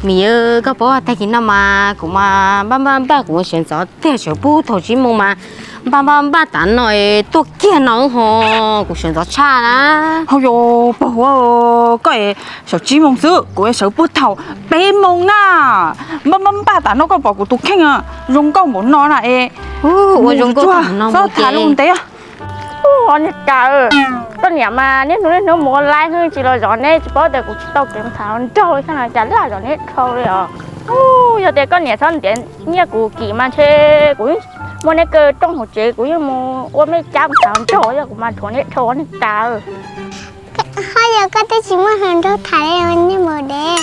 Mim, koj paub tag kis no mas kuv mas npaj npaj npaj kuv mus sawv ntxov tiag, sawv puag thaum tsib moos mas npaj npaj npaj tas no tuaj kiag no ho kuv sawv ntxov tshaj na. Hauj yus, pog Huab, koj es sawv tsib moos xwb, kuv sawv puag thaum peb moos na. Npaj npaj npaj tas no koj pom kuv tus kheej zoo nkauj npaum no na es. Ua zoo nkauj txhob tham lus ntev. Ua niag kav, koj niam mas niaj hnub niaj hnub mus ua laib xwb, tsis los zov neb, tsis paub tias kuv tsis tau kev tham hluas nraug li thiab no, cas lam zov neb dhau li os. Yog tias koj niam txhob ntiav nyiaj kuv kim mas ntshe kuv muaj neb kaw rooj hauv tsev, kuv yeej mus ua mej cab mus tham hluas nraug, yog kuv mas dhuav neb dhau niag kav. Ho yog koj twb tsis muaj hluas nraug tham li niag maum dev.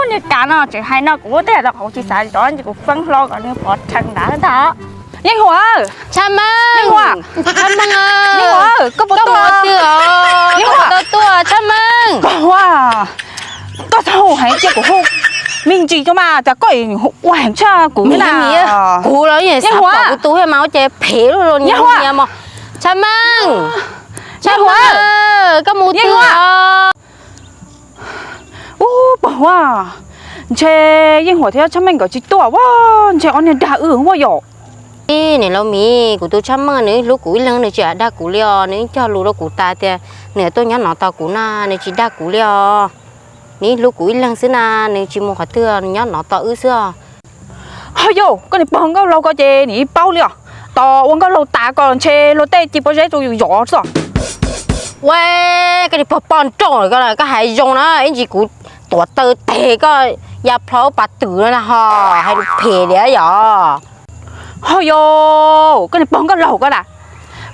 Niag kav no tseem hais no kuv tej yam tau qhov tsis xav zov ces kuv feeb hlo kom nws pov rhees ntawd ntag. Yeej Huam, Tshaj Meej, Yeej Huam, Tshaj Meej, Yeej Huam, koj puas tuaj? Yeej Huam, koj tau tuaj Tshaj Meej? Pog Huab, koj txhob hu heev cia kuv hu me ntsis tso mas, cas koj ua heev tshaj kuv na. Kuv los yeej xav pom kuv tus thiab mas ua cas phem luaj li niag mos. Tshaj Meej, Tshaj Meej, koj mus twg os? Ub, pog Huab, ntshe Yeej Huam thiab Tshaj Meej nkawd tsis tuaj, ntshe ob niag dag wb ua yom. Niam laus Mim, kuv tus Tshaj Meej nws hlub kuv ib leeg, nws tsis dag kuv li os. Nws cog lus rau kuv tas tias nws tuaj nyob no tos kuv na, nws tsis dag kuv li os. Nws hlub kuv ib leeg xwb na, nws tsis mus qhov twg, nws nyob no tos wb xwb os. Ho yog koj niag pog nkauj laug ko ces nws yeej paub li os. Tos ua nkauj laug tas ko ntshe luag tej ci pob zeb rau yus zov xwb. Ua, koj niag pog poj nrauj ko, koj hais zoo na, ib ntsis kuv tuav taw tes koj ya plho pas twm no na ho, hais lus phem li yom. Ho yog koj niag pog nkauj laug ko na,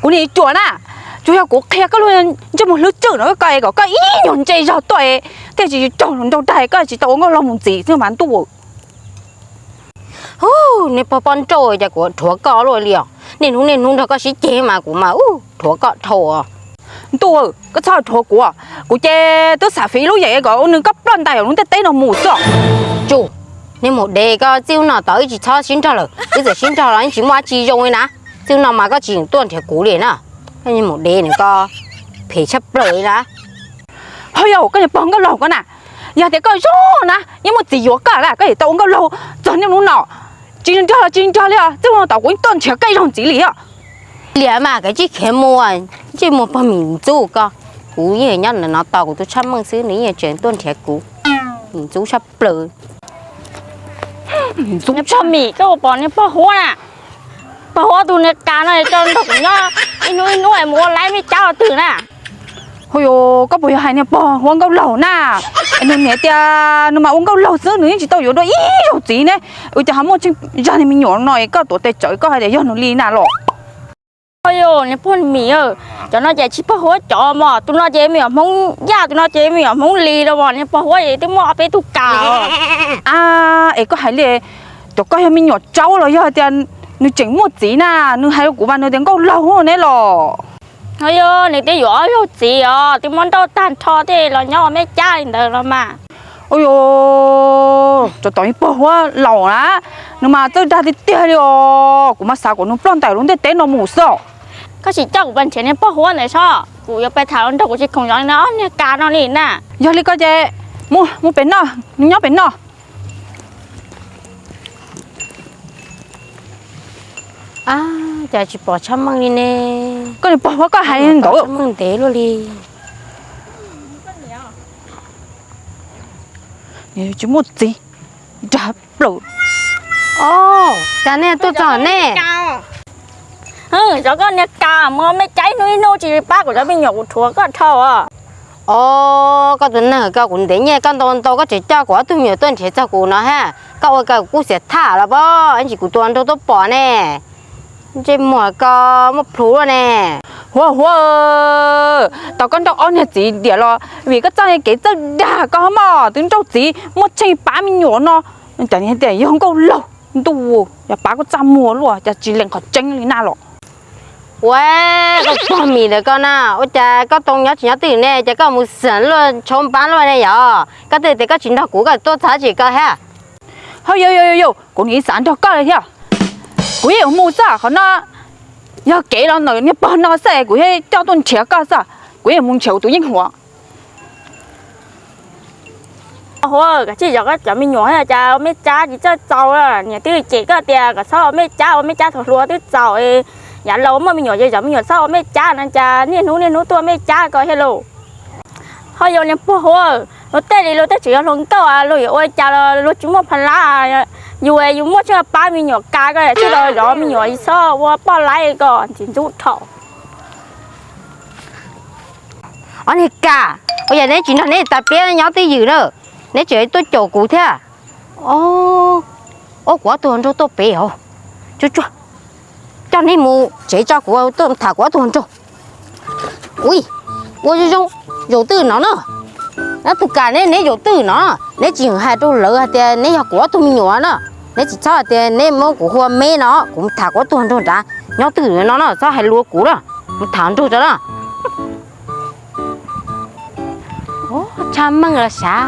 kuv niam cuam na, tsuas yog kuv qhia koj lub ntsej muag hlwb tswm no koj es kom koj ib nyuag ntse zog tuaj es thiaj tsis raug nraug dag, koj tsis tau ua nkauj laug mus ntxiv xwb mas ntuj. Hu, niag pog poj nrauj, cas kuv rhuav koj luaj li os. Niaj hnub niaj hnub nrog koj sib ceg mas kuv mas ub, rhuav koj dhau. Ntuj, koj txhob rhuav kuv, kuv ces twb xav fiv lub yeem kom ua nws koj ploj ntais lub ntiaj teb no mus xwb. Tsuj, niag maum dev, koj txij ub no tod wb tsis txhob sib nrog lawm, wb txawm sib nrog los yeej tsis muaj dab tsi zoo li na. Txij ub no mas koj tsis tuaj nrhiav kuv li na. Niag maum dev nws, koj phem tshaj plaws li na. Ho yog koj niag pog nkauj laug ko na, yog tias koj zoo na, yeej muaj txiv yuav koj na, koj yuav tau ua nkauj laug txog niaj hnub no. Tsis nrog los tsis nrog li os, txij ub no tod kuv yeej tuaj nrhiav koj ib zaug ntxiv li os. Liam mas, koj cia li khiav mus, cia li mus pog Mim ntxub koj. Kuv yeej nyob no tos kuv tus Tshaj Meej xwb, nws yeej tseem tuaj nrhiav kuv. Ntxub tshaj plaws. Niag pog Mim, koj puas pom niag pog Huab na? Pog Huab tus niag kav no coj nrog kuv nyob ib hnub ib hnub es mus ua laib mej cab los twg na? Hu yus, koj puas yog hais niag pog Huab nkauj laug na? Es nws niam tias nws mas ua nkauj laug xwb, nws yeej tsis tau yuav dua ib zaug txiv ne. Ua cas ho muaj tsheej zag niag me nyuam no es koj tuav tes tsawv koj hais tias yog nws li na los? Hu yus, niag pog Mim, cov no ces tsis pog Huab cov mos, tus no ces me nyuam Hmoob Yaj, tus no ces me nyuam Hmoob Lis los mos, niag pog Huab es twb muaj ob peb tug kav. A, es koj hais li, cov koj yog me nyuam tsaub los yog tias nws tseem muaj txiv na? Nws hais rau kuv mas nws tias nkauj laug ne los. Ho yog nws twb yuav ob zaug txiv os, twb muab nrauj tag nrho thiaj los nyob ua mej cab li ntawd los mas. Ua yus, tsov tom niag pog Huab laus na, nws mas txawj dag tiag tiag li os. Kuv mas xav kom nws ploj ntais lub ntiaj teb no mus xwb. Koj sim coj kuv pais nrhiav niag pog Huab ntawd sob, kuv yuav pais tham hluas nraug, kuv tsis khoom zov li no ob niag kav no li na. Yog li ko ces mus, mus pem no, nws nyob pem no. Cas tsis pom Tshaj Meej li ne? Koj niag pog Huab, koj hais ntawd Tshaj Meej ntev luaj li. Tsis muaj txiv, dag plaws. Cas nej tuaj txog ne? Zov koj niag kav, mus mej cab ib hnub ib hnub tsis pab kuv cov me nyuam, kuv rhuav koj dhau os. Os, koj tus neeg ko, kuv ntev nyiaj koj ntau ntau, koj tseem coj kuv ob tug me nyuam tuaj nrhiav txog kuv no ha. Koj ua cas kuv kub xiam thaj los pob, ib ntsis kuv tus hluas nraug tuaj pom ne. Ntsej muag ko muaj plhu luaj ne. Huab, Huab, tau koj nrauj ob niag txiv diam los vim koj txoj kev txawj dag ko mog, twb nrauj txiv muaj tsheej pab me nyuam no, cas tias yog nkauj laug ntuj, yog pab koj txaj muag luaj, cas tsis lees qhov tseeb li na los. Ua, koj pog Mim ntawm koj na, ua cas koj tau nyob tsis nyob twg ne, cas koj mus xeem luaj tshauv npab luaj ne yom? Koj twb tias koj tsis nrog kuv, koj tuaj txog tsis koj thiab. Ho yog, yog, yog, kuv nim xav nrog koj li thiab. Kuv yeej yuav mus xwb, qhov no yog kev los ntawm niag pog no xwb, kuv thiaj coj tuaj nrhiav koj xwb. Kuv yeej mus nrhiav kuv tus Yeej Huam. Huab, koj tsis zov koj cov me nyuam cas ua mej cab tsis txawj txaus, niam twb cem koj tias kom txhob ua mej cab, ua mej cab thaum hluas twb txaus, yav laus muaj me nyuam ces zov me nyuam txhob ua mej cab no cas niaj hnub niaj hnub tuaj mej cab ko thiab lauj. Ho yog niag pog Huab, luag tej li luag twb tseem yog hluas nkauj, luag yuav ua li cas los luag tsis muaj pha lab, yus yus muaj tseeb pab me nyuam kas ko, tsis los zov me nyuam txhob ua poj laib ko ntxim ntxub dhau. Ob niag kas, ua cas neb tsis nrog neb tas pliab nyob twj ywm na, neb tseem tuaj caum kuv thiab. Ob, kuv ob tug hluas nraug tuaj pem os. Tsuag tsuag, coj neb mus tsev tso, kuv tuaj tham kuv ob tug hluas nraug. Ui, ua zoo zoo, zaum twj no na. Ob tug kas, neb zaum twj no, neb tsis hais rau lawv hais tias neb yog kuv ob tug me nyuam na. Neb tsis txhob hais tias neb muab kuv hu ua meb no, kuv mus tham kuv ob tug hluas nraug nrad, nyob twj no na, txhob hais lus kuv na, mus tham nraug tso na. Tshaj meej los sav.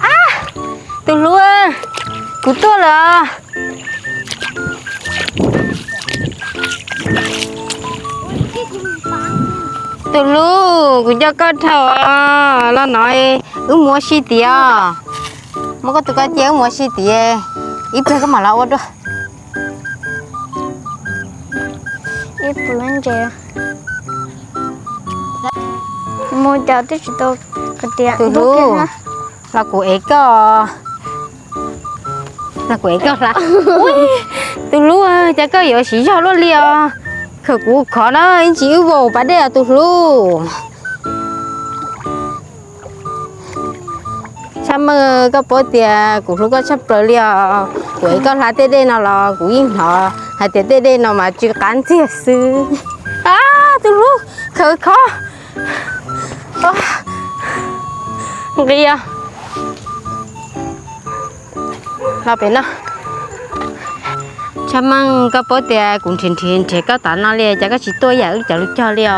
Ab, tus hlub, kuv tuaj lawm. Tus hlub, kuv nco koj dhau los no, wb mus ua si tiag. Muab koj tus koj cia wb mus ua si tiag, ib pliag koj mam los ua dua. Ib puas lab ntses mus cas twb tsis tau. Tus hlub, los kuv ev koj, los kuv ev koj hla. Tus hlub, cas koj yuav siv zog luaj li os. Khawm kuv khov na, ib ntsis wb vau pas dej os tus hlub. Tshaj meej, koj paub tias kuv hlub koj tshaj plaws li os. Kuv ev koj hla tej dej no los kuv yeej hnov hais tias tej dej no mas tsw qab ntxiag xwb. Ab, tus hlub, khawm khov. Nqis os. Los pem no. Tshaj meej, koj paub tias kuv nrhiav nrhiav nrhiav koj tas no li, cas koj tsis tuaj yam wb cov lus cog li os.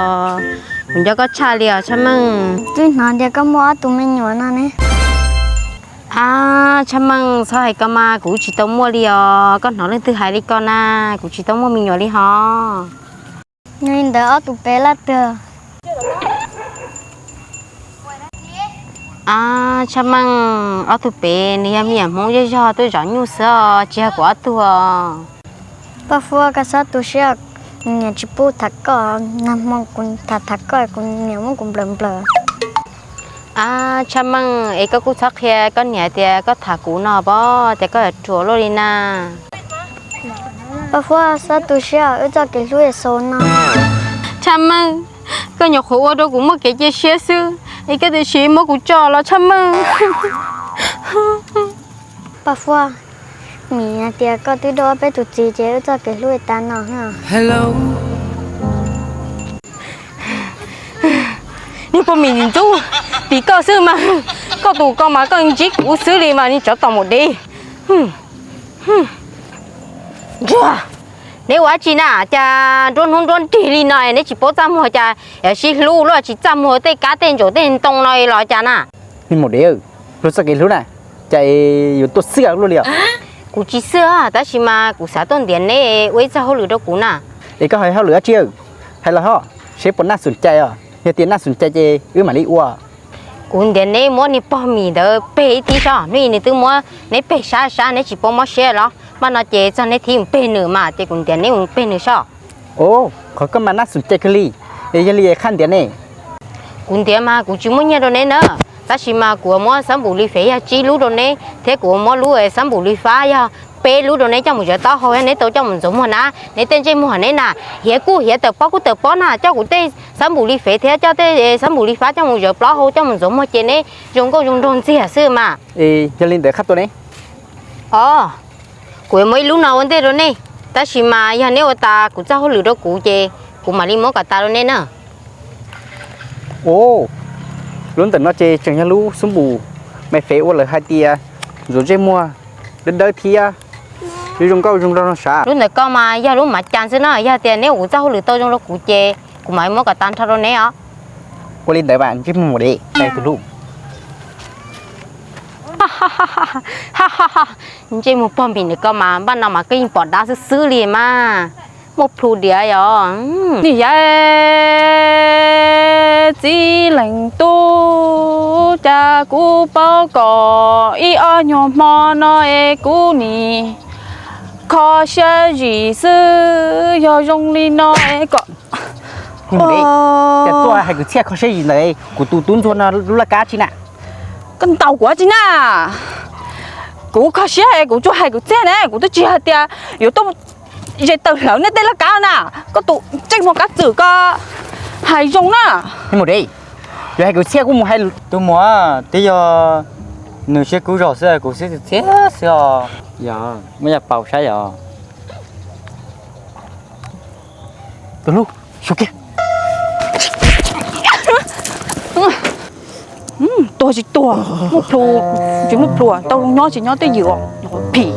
Kuv nco koj tshaj li os Tshaj meej. Twb hnov tias koj muaj ob tug me nyuam no ne. Ab, Tshaj meej, txhob hais ko mas, kuv tsis tau muaj li os. Koj hnov leej twg hais li ko na, kuv tsis tau muaj me nyuam li hos. Yog li ntawd ob tug pem laj twg? Ab, Tshaj meej, ob tug pem nws yog me nyuam Hmoob zej zog tuaj zov nyuj xwb os, tsis yog kuv ob tug os. Paj Huab, koj txhob tu siab, kuv niam tsis pub tham koj, nag hmo kuv tham tham koj kuv niam muab kuv nplawm nplawm. Ab, Tshaj meej, es koj kuj txhob qhia koj niam tias koj tham kuv no pob, tias koj yuav ruam luaj li na. Paj Huab, txhob tu siab, wb txoj kev hlub xaus no. Tshaj meej, koj nyuam qhuav ua rau kuv muaj kev cia siab xwb, es koj tiam sis muab kuv tso los Tshaj meej. Paj Huab, nim hais tias koj twb dua ob peb tus txiv ces wb txoj kev hlub tas no. Niag poj Mim ntxub, tim koj xwb mas, koj tus ko mas koj ntsib kuv xwb li mas niag tsov tom mus dev. Ntsuag, neb ua dab tsi na, cas nruab hnub nruab nrig li no neb tsis paub txaj muag cas, sib hlub luaj tsis txaj muag tej kab tej ntsaum tej ntoo no los cas na. Niag maum dev, luag txoj kev hlub na, cas yuav tuaj xwb luaj li os. Kuv tsis xwb, tab sis mas kuv xav tuaj ntiav neb ua ib txoj hauj lwm rau kuv na. Es koj hais hauj lwm dab tsi? Hais los ho, seb puas naj xum cai os, yog tias naj xum cai ces wb mam li ua. Kuv ntiav neb muab niag pog Mim ntawd peg ib tib sab, hnub ib nws twb muab neb peg sab sab neb tsis paub mob siab los, mas no ces txog neb thib mus peg nws mas ces kuv ntiav neb mus peg nws sab. Qhov koj mas naj xum cai kawg li, es yog li qhaj ntiav ne? Kuv ntiav mas kuv tsis muab nyiaj rau neb na, tab sis mas kuv muab xab npum li fev yog tsib lub rau neb, thiab kuv muab lub xab npum li fab yog peb lub rau neb coj mus zawv taub hau, yog neb tau coj mus ntxuav muag na, neb tej ntsej muag neb na, hiav kuj hiav tawm pob kuj tawm pob na, coj kuv tej xab npum li fev thiab coj tej xab npum li fab coj mus zawv plaub hau coj mus ntxuav muag ces neb zoo nkauj zoo nraug ntxiag xwb mas. Yog li ntawd qhaj tua ne? Os, kuv yuav muab ib lub no ua ntej rau nej, tab sis mas yog neb ua tas kuv txoj hauj lwm rau kuv ces kuv mam li muab kom tas rau nej na. Os, lub ntawm no ces tseem yog lub xab npum me fev uas lawv hais tias ntxuav ntsej muag dawb dawb thiab zoo nkauj zoo nraug no sav. Lub ntawm ko mas yog lub mav cas xwb na, yog tias neb ua kuv txoj hauj lwm tau zoo rau kuv ces kuv mam li muab kom tas nrho rau neb os. Ua li ntawd mas ntsej muag maum dev, tus hlub. Ntsej muag pog Mim ntawm ko mas npaj no mas koj yeej pom dab xwb xwb li mas. Muaj plhu diav yom. Nim yav txiv leej tub Cas kuv paub kom ib ob nyuag hmo no es kuv nim kho siab zim xwb, yog zoo li no es kom... Cas tuaj hais kwv txhiaj kho siab zim ntawm kuv tus tub ntsuag no lub laj kab tsi na? Koj ntaus kuv tsi na? Kuv kho siab es kuv tsuas hais kwv txhiaj ne, kuv twb tsis hais tias yuav tuaj ze taw hlawv nej tej laj kab na. Koj tus ntsej muag kab txwm ko, hais zoo na. Mus de, yuav hais kwv txhiaj kuj mus hais. Tus muam, twb yog nws siab kub zog xwb, kuv siab txias txias xwb os. Yog muaj yaj paus saib yog. Tus hlub, xyuas kiag. Tuag tsis tuag, muaj plhu tsis muaj plhu, tau zoo nyob tsis nyob twj ywm, phim.